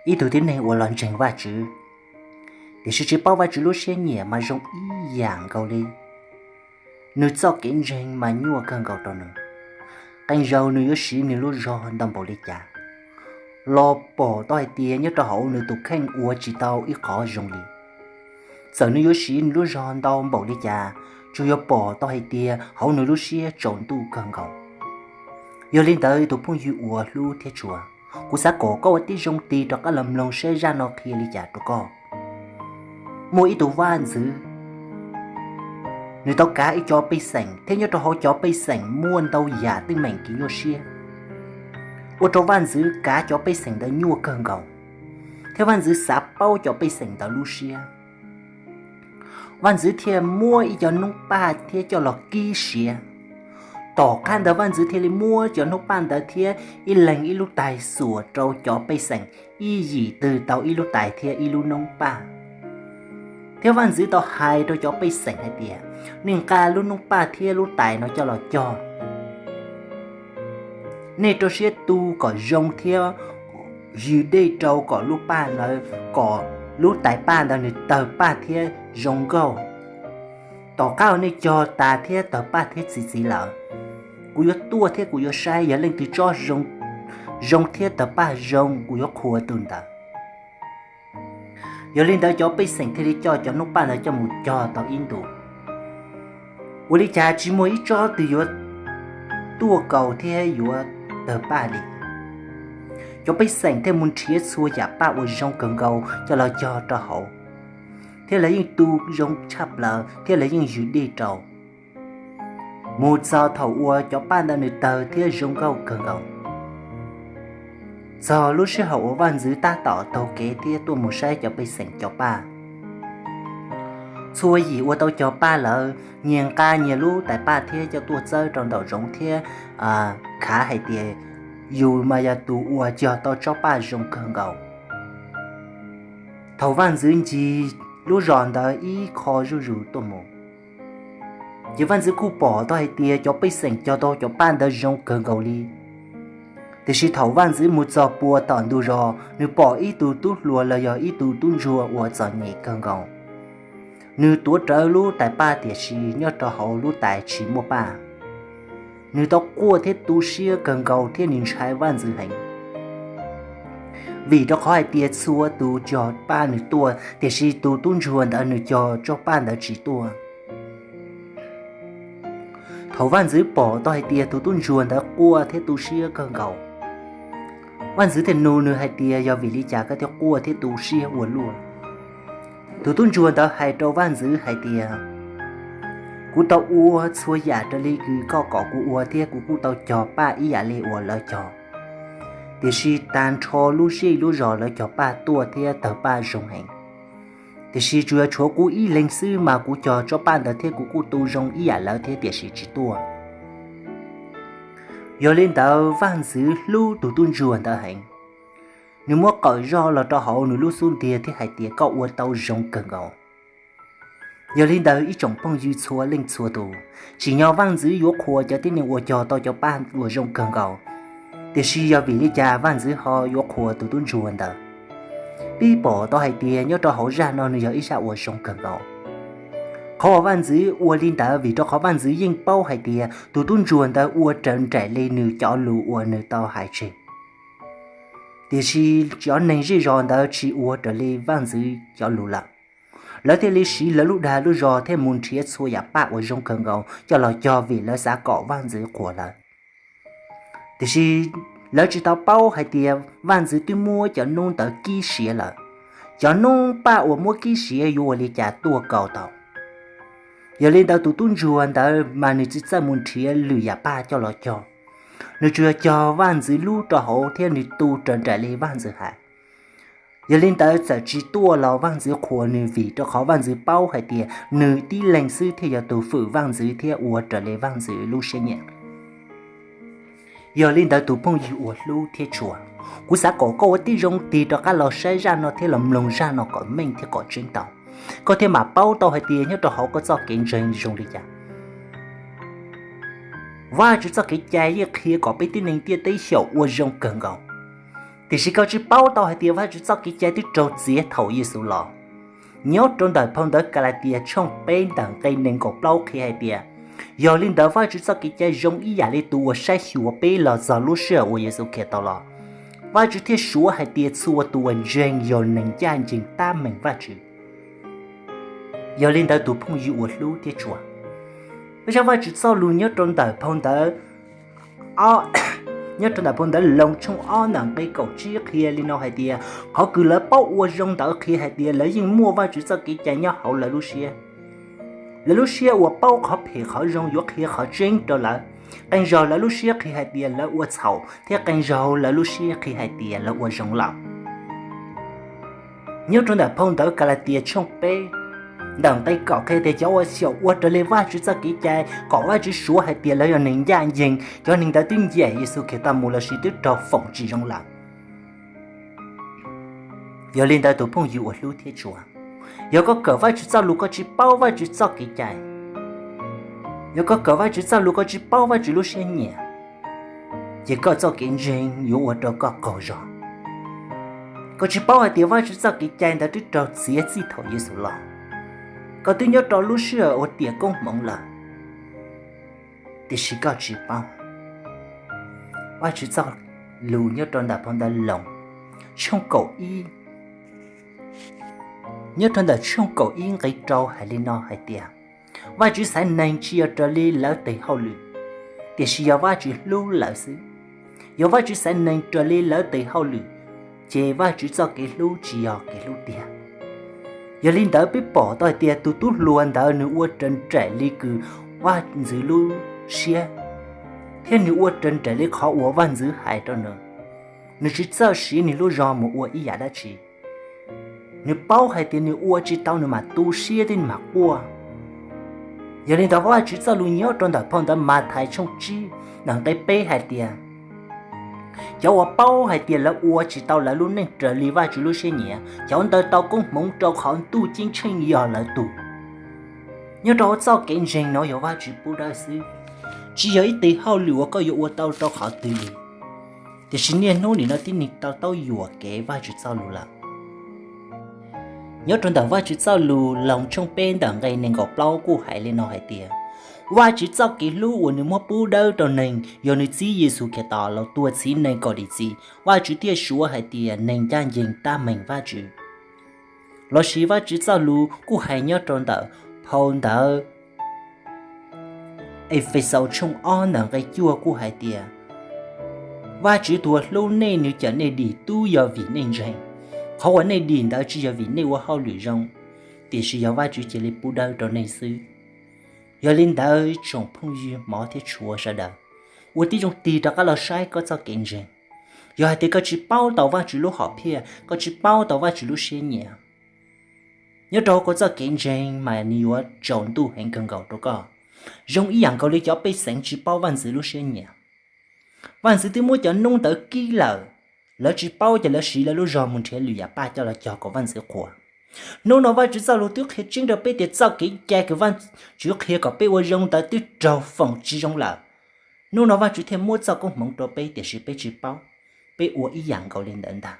Ib tug tib neeg uas los ntseeg Vajtswv, tiam sis tsis paub Vajtswv lub siab nyiam mas zoo ib yam nkaus li. Nws txoj kev ntseeg mas nyuaj kawg nkaus rau nws. Qee zaus nws yuav siv nws lub zog ntau npaum li cas los pom tau hais tias nyob rau hauv nws tus kheej ua tsis tau ib qho zoo li. Txawm nws yuav siv nws lub zog ntau npaum li cas, tsuas yuav pom tau hais tias hauv nws lub siab tsaus ntuj kawg nkaus. Yog li ntawd tus phooj ywg uas hlub thiab tshua, kuv xav kom koj ua tib zoo tig rov qab los mloog saib zaj no qhia li cas rau koj. Muaj ib tug vaj ntxwv, nws tau kav ib cov pej xeem thiab nyob rau hauv cov pej xeem muaj ntau yam teeb meem kev nyuaj siab, ua rau vaj ntxwv kav cov pej xeem ntawd nyuaj kawg nkaus, thiab vaj ntxwv xav paub cov pej xeem ntawd lub siab. Vaj ntxwv thiaj muab ib co noob paj thiab coj los kib siav. Tom qab ntawd vaj ntxwv thiaj li muab cov noob paj ntawd thiab ib leeg ib lub tais xuas rau cov pej xeem ib yim twg tau ib lub tais thiab ib lub noob paj. Thiab vaj ntxwv tau hais rau cov pej xeem hais tias, nej nqa lub noob paj thiab lub tais no coj los cog. Nej rau siab tu kom zoo thiab ywg dej rau kom lub paj ntawd, kom lub tais paj ntawd nws tawg paj thiab zoo nkauj. Tom qab uas nej cog tas thiab tawg paj thiab txi txiv lawm, kuv yuav tuaj thiab kuv yuav saib yog leej twg tsob zoo thiab tawg paj zoo, kuv yuav qhuas tus ntawd. Yog li ntawd cov pej xeem thiaj li coj cov noob paj ntawd coj mus cog tau ib ntus. Ua li cas tsis muaj ib tsob twg yuav tuaj kaus thiab yuav tawg paj li. Cov pej xeem thiaj mus nrhiav txhua yam paj uas zoo kawg nkaus coj los cog rau hauv, thiab lawv yeej tu zoo tshaj plaws thiab lawv yeej ywg dej rau, mus txog thaum uas cov paj ntawd nws tawg thiab zoo nkauj kawg nkaus. Txog lub sij hawm uas vaj ntxwv tab tom taug kev thiab tuaj mus saib cov pej xeem cog paj, txhua yim uas tau cog paj lawm nyias nqa nyias lub tais paj thiab coj tuaj txawb rau nraum zoov thiab khav hais tias yus mas yog tus uas cog tau tsob paj zoo kawg nkaus. Thaum vaj ntxwv ncig lub zos ntawd ib qho zuj zus tuaj mus, ces vaj ntxwv kuj pom tau hais tias cov pej xeem cog tau cov paj ntawd zoo kawg nkaus li. Tiam sis thaum vaj ntxwv mus txog puag tom ntug zos, nws pom ib tug tub hluas los yog ib tug tub ntsuag uas txom nyem kawg nkaus. Nws tuav rawv lub tais paj tiam sis nyob rau hauv lub tais tsis muaj paj. Nws tau quaj thiab tu siab kawg nkaus thiab nws ntshai vaj ntxwv heev, vim rau qhov hais tias txhua tus cog paj nws tuaj, tiam sis tus tub ntsuag ntawd nws cog tsob paj ntawd tsis tuaj. Thaum vaj ntxwv pom tau hais tias tus tub ntsuag ntawd quaj thiab tu siab kawg nkaus, vaj ntxwv thiaj nug nws hais tias, yog vim li cas koj thiaj quaj thiab tu siab ua luaj? Tus tub ntsuag ntawd hais rau vaj ntxwv hais tias, kuv tau ua txhua yam raws li koj kom kuv ua thiab kuv kuj tau cog paj ib yam li uas lawv cog, tiam sis tag nrho lub zej lub zos lawv cog paj tuaj thiab tawg paj zoo heev. Tiam sis tsuas yog tshuav kuv ib leeg xwb mas kuv cog tsob paj ntawd thiab kuv kuj tu zoo ib yam lawv thiab tiam sis tsis tuaj. Yog li ntawd vaj ntxwv hlub tus tub ntsuag ntawd heev, nws muab qawm zog los rau hauv nws lub xub ntiag thiab hais tias, koj ua tau zoo kawg nkaus. Yog li ntawd ib tsoom phooj ywg txhua leej txhua tus, tsim nyog vaj ntxwv yuav qhuas cov tib neeg uas cog tau cov paj uas zoo kawg nkaus, tiam sis yog vim li cas vaj ntxwv ho yuav qhuas tus tub ntsuag ntawd? Peb pom tau hais tias nyob rau hauv zaj no nws yog ib zaj uas zoo kawg nkaus. Qhov uas vaj ntxwv ua li ntawd vim rau qhov vaj ntxwv yeej paub hais tias tus tub ntsuag ntawd ua raws nraim li nws cov lus uas nws tau hais tseg. Tiam sis cov neeg zej zos ntawd tsis ua raws li vaj ntxwv cov lus lawm. Lawv thiaj li siv lawv lub dag lub zog thiab mus nrhiav txhua yam paj uas zoo kawg nkaus coj los cog vim lawv xav kom vaj ntxwv qhuas lawv. Tiam sis lawv tsis tau paub hais tias vaj ntxwv twb muab cov noob ntawd kib siav lawm. Cov noob paj uas muab kib siav yuav ua li cas tuaj kaus tau? Yog li ntawd tus tub ntsuag ntawd mas nws tsis txawj mus nrhiav lwm yam paj coj los cog. Nws tsuas yog cog vaj ntxwv lub rau hauv thiab nws tu raws nraim li vaj ntxwv hais. Yog li ntawd txawm tsis tuaj los vaj ntxwv qhuas nws vim rau qhov vaj ntxwv paub hais tias nws tib leeg xwb thiaj yog tus fwm vaj ntxwv thiab ua raws li vaj ntxwv lub siab nyiam. Yog li ntawd tus phooj ywg uas hlub thiab tshua, kuv xav kom koj ua tib zoo tig rov qab los saib zaj no thiab los mloog zaj no kom meej thiab kom tseeb tau, koj thiaj mam paub tau hais tias nyob rau hauv koj txoj kev ntseeg zoo li cas. Vajtswv txoj kev cai yeej qhia kom peb tib neeg tiaj teb xyaum ua zoo kawg nkaus. Tiam sis koj tsis paub tau hais tias Vajtswv txoj kev cai twb raug txiav thaum Yexus los. Nyob rau ntawm phau ntawv Kalatias tshooj peb ntawm nqe nees nkaum plaub qhia hais tias, yog li ntawd Vajtswv txoj kev cai zoo ib yam li tus uas saib xyuas peb los txog lub sij hawm uas Yexus Khetos los. Vajtswv thiaj suav hais tias txhua tus uas ntseeg yog neeg ncaj ncees tab meeg Vajtswv. Yog li ntawd tus phooj ywg uas hlub thiab tshua, peb saib Vajtswv txoj lus nyob rau ntawm phau ntawv nyob rau ntawm phau ntawv Loos tshooj ob ntawm nqe kaum tsib qhia li no hais tias, qhov kws lawv paub ua zoo ntawd qhia hais tias lawv yeej muaj Vajtswv txoj kev cai nyob hauv lawv lub siab. Lawv lub siab uas paub qhov phem qhov zoo yuav qhia qhov tseeb rau lawv. Qee zaug lawv lub siab qhia hais tias lawv ua txhaum thiab qee zaug lawv lub siab qhia hais tias lawv ua zoo lawm. Nyob rau ntawm phau ntawv Kalatias tshooj peb ntawm nqe kaum qhia tias cov uas xyaum ua raws li Vajtswv txoj kev cai kom Vajtswv suav hais tias lawv yog neeg ncaj ncees, cov neeg ntawd twb ncaim Yexus Khetos mus lossis twb raug foom tsis zoo lawm. Yog li ntawd tus phooj ywg uas hlub thiab tshua, yog koj kawm Vajtswv txoj lus koj tsis paub Vajtswv txoj kev cai, yog koj kawm Vajtswv txoj lus koj tsis paub Vajtswv lub siab nyiam, ces koj txoj kev ntseeg yuav ua rau koj qaug zog. Koj tsis paub hais tias Vajtswv txoj kev cai ntawd twb raug txiav txij thaum Yexus los. Koj twb nyob rau lub sij hawm uas tiam koob hmoov lawm, tiam sis koj tsis paub. Vajtswv txoj lus nyob rau ntawm phau ntawv Loos tshooj kaum ib, nyob rau ntawm tshooj kaum ib nqe rau hais li no hais tias, Vajtswv xaiv neeg tsis yog raws li lawv tes hauj lwm, tiam sis yog Vajtswv hlub lawv xwb. Yog Vajtswv xaiv neeg raws li lawv tes hauj lwm, ces Vajtswv txoj kev hlub tsis yog kev hlub tiag. Yog li ntawd peb pom tau hais tias tus tub hluas ntawd nws ua raws nraim li kws vaj ntxwv lub siab, thiab nws ua raws nraim li qhov uas vaj ntxwv hais rau nws. Nws tsis txawj siv nws lub zog mus ua ib yam dab tsi. Nws paub hais tias nws ua tsis tau nws mam tu siab thiab nws mam quaj. Yog li ntawd Vajtswv txoj lus nyob rau ntawm phau ntawv Mathais tshooj tsib ntawm nqe peb hais tias, cov uas paub hais tias lawv ua tsis tau lawv lub neej raws li Vajtswv lub siab nyiam, cov ntawd tau koob hmoov rau qhov ntuj ceeb tsheej yog lawv tug. Nyob rau hauv txoj kev ntseeg no yog Vajtswv pub dawb xwb, tsis yog ib tes hauj lwm uas koj yuav ua tau rau qhov twg li. Tiam sis niaj hnub nim no tib neeg tau taub yuam kev Vajtswv txoj lus lawm. Nyob rau ntawm Vajtswv txoj lus Loos tshooj peb ntawm nqe nees nkaum plaub kuj hais li no hais tias, Vajtswv txoj kev hlub uas nws muab pub dawb rau neeg yog nws Txiv Yexus Khetos los tuag txhiv neeg kom dim txim, Vajtswv thiaj suav hais tias neeg ncaj ncees tab meeg Vajtswv. Lossis Vajtswv txoj lus kuj hais nyob rau ntawm phau ntawv Efexaus tshooj ob ntawm nqe cuaj kuj hais tias, Vajtswv tus uas hlub nej nws cawm nej dim tub yog vim nej ntseeg. Qhov uas nej dim ntawd tsis yog vim nej ua hauj lwm zoo, tiam sis yog Vajtswv cia li pub dawb rau nej xwb. Yog li ntawd tsoom phooj ywg hmov thiab tshua sawv daws, ua tib zoo tig rov qab los saib koj txoj kev ntseeg. Yog hais tias koj tsis paub tau Vajtswv lub hom phiaj, koj tsis paub tau Vajtswv lub siab nyiam, nyob rau hauv koj txoj kev ntseeg mas nws yuav tsaus ntuj heev kawg nkaus rau koj, zoo ib yam nkaus li cov pej xeem tsis paub vaj ntxwv lub siab nyiam. Vaj ntxwv twb muab cov noob ntawd kib lawm, lawv tsis paub ces lawv siv lawv lub zog mus nrhiav lwm yam paj coj los cog kom vaj ntxwv qhuas. Hnub no Vajtswv txoj lus twb qhia tseeb rau peb tias txoj kev cai kws Vajtswv qhia kom peb ua zoo ntawd twb raug foom tsis zoo lawm. Hnub no Vajtswv thiaj muab txoj koob hmoov rau peb tiam sis peb tsis paub, peb ua ib yam nkaus li ntawd ntag.